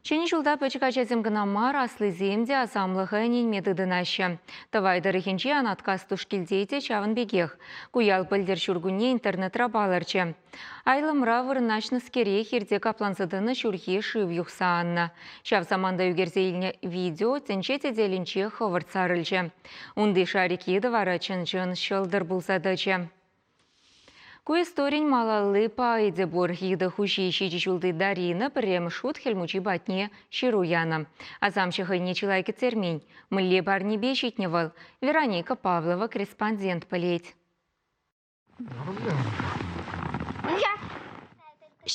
Ҫӗнӗ ҫулта пӗчӗк ачасем кӑна мар, аслисем те асамлӑха ӗненме тытӑнаҫҫӗ. Тӑвай тӑрӑхӗнчи Анаткас Тушкилте те ҫавӑн пекех. Ку ял пӗлтӗр ҫуркунне интернетра палӑрчӗ. Айлӑмра вырнаҫнӑскере хирте капланса тӑнӑ ҫурхи шыв юхса аннӑ. Ҫав саманта ӳкерсе илнӗ видео тӗнче тетелӗнче хӑвӑрт сарӑлчӗ. Унти шарик йытӑ вара чӑн-чӑн ҫӑлтӑр пулса тӑчӗ. Ку историн малалли пайӗ те пур. Йытӑ хуҫи ҫичӗ ҫулти Дарина пӗрремӗш хут Хӗл Мучи патне ҫыру янӑ. Асамҫӑ хӑйне чылай кӗттермен. Мӗнле парнепе ҫитнӗ вӑл? Вероника Павлова корреспондент пӗлет.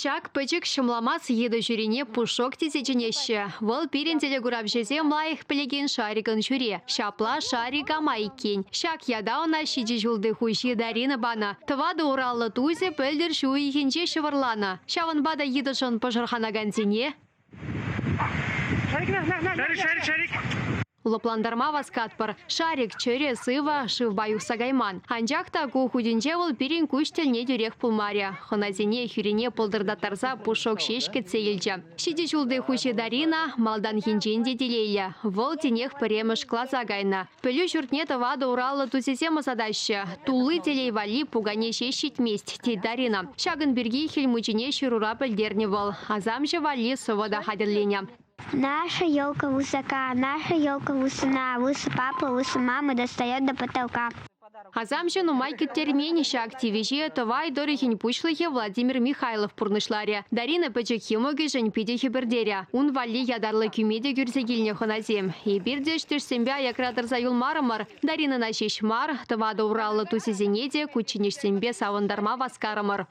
Ҫак пӗчӗк ҫӑмламас йытӑ ҫурине Пушок тесе чӗнеҫҫӗ. Вӑл пирӗн телекуравҫӑсем лайӑх пӗлекен шарикӑн ҫури. Ҫапла шарик ама иккен. Ҫак ята ӑна ҫичӗ ҫулти хуҫи Дарина панӑ. Тӑватӑ ураллӑ тусӗ пӗлтӗр ҫу уйӑхӗнче ҫӑвӑрланӑ. Ҫавӑнпа та йытӑшӑн пӑшӑрханакансене Шарик, на, на, на, шарик, шарик, шарик. Лӑплантарма васкатпӑр. Шарик чӗрӗ, сывӑ, шывпа юхса кайман. Анчах та ку хутӗнче вӑл пирӗн куҫ тӗлне тӳрех пулмарӗ. Хӑнасене хӳрине пӑлтӑртаттарса пушок ҫеҫ кӗтсе илчӗ. Ҫичӗ ҫулти хуҫи Дарина малтанхинчен те телейлӗ. Вӑл тинех пӗрремӗш класа кайнӑ. Пӗлӳ ҫуртне тӑватӑ ураллӑ тусӗсем ӑсатаҫҫӗ. Тулли телей валли пукане ҫеҫ ҫитмест, тет Дарина. Ҫакӑн пирки Хӗл Мучине ҫырура пӗлтернӗ вӑл. Асамҫӑ валли сӑвӑ та хатӗрленӗ. Наша елка высока, наша елка высона, выше папа, выше мамы, достает до потолка. Асамҫӑ нумай кӗттермен ҫак тивӗҫе Тӑвай тӑрӑхӗн пуҫлӑхӗ Владимир Михайлов пурнӑҫларӗ. Дарина пӗчӗк йӑмӑкӗшӗн питӗ хӗпӗртерӗ. Ун валли ятарлӑ кӳме те кӳрсе килнӗ хӑнасем. Эпир те ӗҫтешсемпе аякра тӑрса юлмарӑмӑр. Даринӑна ҫеҫ мар, тӑватӑ ураллӑ тусӗсене те кучченеҫсемпе савӑнтарма васкарӑмӑр.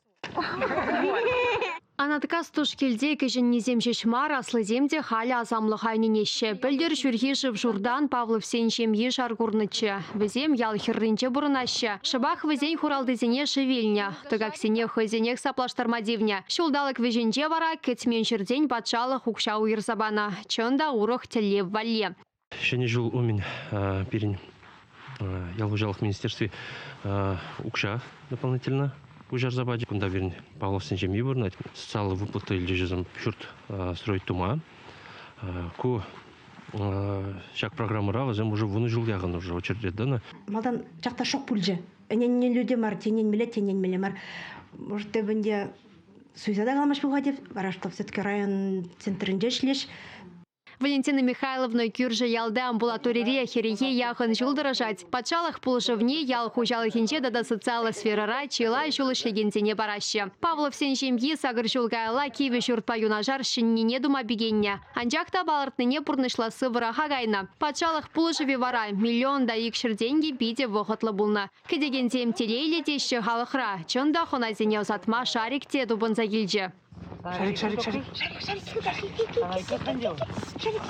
Анаткас Тушкилте кӗҫӗннисем ҫеҫ мар, аслисем те халӗ асамлӑха ӗненеҫҫӗ. Пӗлтӗр ҫурхи шыв-шуртан Павловсен ҫемйи шар курнӑччӗ. Вӗсем ял хӗрринче пурӑнаҫҫӗ. Шӑпах вӗсен хуралтисене шыв илнӗ. Тӑкаксене хӑйсенех саплаштарма тивнӗ. Ҫулталӑк вӗҫӗнче вара кӗтмен ҫӗртен патшалӑх укҫа уйӑрса панӑ. Чӑн та, урӑх тӗллев валли. Ҫӗнӗ ҫул умӗн пирӗн ял хуҫалӑх министерстви укҫа дополнительно куҫарса пачӗ. Кунта пирӗн Павловсен ҫемйи пурӑнать. Социаллӑ выплата илчӗҫӗсем ҫурт строить тума. Ку ҫак программӑра вӗсем уже вунӑ ҫул яхӑн уже очередре тӑнӑ. Малтан чак та шок пулчӗ. Ӗненмелле те мар, тененмелле, тененмелле мар. Может, ӗнтӗ суйса та каламасть пулать, вара что все-таки район центрӗнче ӗҫлеҫ. Валентина Михайловна кӳршӗ ялти амбулаторире хӗрӗхе яхӑн ҫул тӑрӑшать. Патшалӑх пулӑшӑвне ял хуҫалӑхӗнче тата социаллӑ сферӑра чылай ҫул ӗҫлекенсене параҫҫӗ. Павловсен ҫемйи сакӑр ҫул каялла кивӗ ҫуртпа юнашар ҫӗннине тума пикеннӗ. Анчах та палӑртнине пурнӑҫласси вӑраха кайнӑ. Патшалӑх пулӑшӑвӗ вара миллион та икҫӗр тенкӗ питӗ вӑхӑтлӑ пулнӑ. Кӗтекенсем телейлӗ теҫҫӗ халӑхра. Чӑн та, хӑнасене ӑсатма шарик те тупӑнса килчӗ. Шарик, шарик, шарик. Шарик, шарик, шарик, шарик, шарик,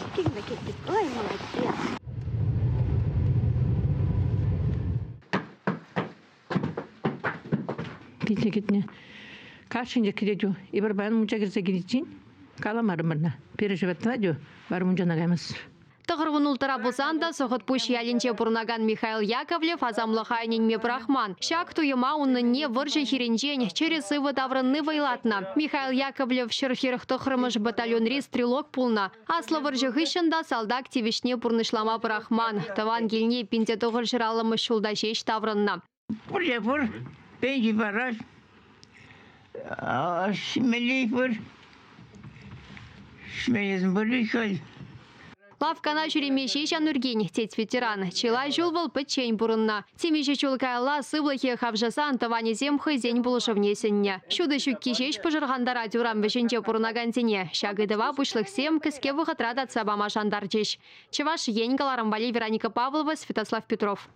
Ой, молодец. Питӗ кӗтнӗ. Кашнинче кӗтетӳ. Эпир паян мунча кӗрсе киличчен каламарӑмӑр-на. Переживать тӑвать вара мунчана каймасть. Тӑхӑрвун улттӑра пулсан та Сӑхӑтпуҫ ялӗнче пурӑнакан Михаил Яковлев асамлӑха ӗненме пӑрахман. Ҫак туйӑма унӑнне вӑрҫӑ хирӗнчен чӗрӗ-сывӑ таврӑнни вӑйлатнӑ. Михаил Яковлев 149-мӗш батальонри стрелок пулнӑ. Аслӑ вӑрҫӑ хыҫҫӑн та салтак тивӗҫне пурнӑҫлама пӑрахман. Тӑван килне 1950 ҫулта ҫеҫ таврӑннӑ. Пурте пур, пенси парать, ҫимелли пур, ҫимеллисем пур халь. Лавккана ҫӳреме ҫеҫ ан ӳркен, тет ветеран. Чылай ҫул вӑл пӗччен пурӑннӑ. Темиҫе ҫул каялла сывлӑхӗ хавшасан тӑванӗсем хӑйсен пулӑшӑвне сӗннӗ. Ҫутӑ ҫукки ҫеҫ пӑшӑрхантарать урам вӗҫӗнче пурӑнакансене. Ҫак ыйтӑва пуҫлӑхсем кӗске вӑхӑтра татса пама шантарчӗҫ. Чӑваш Ен кӑларӑм валли Вероника Павлова, Святослав Петров.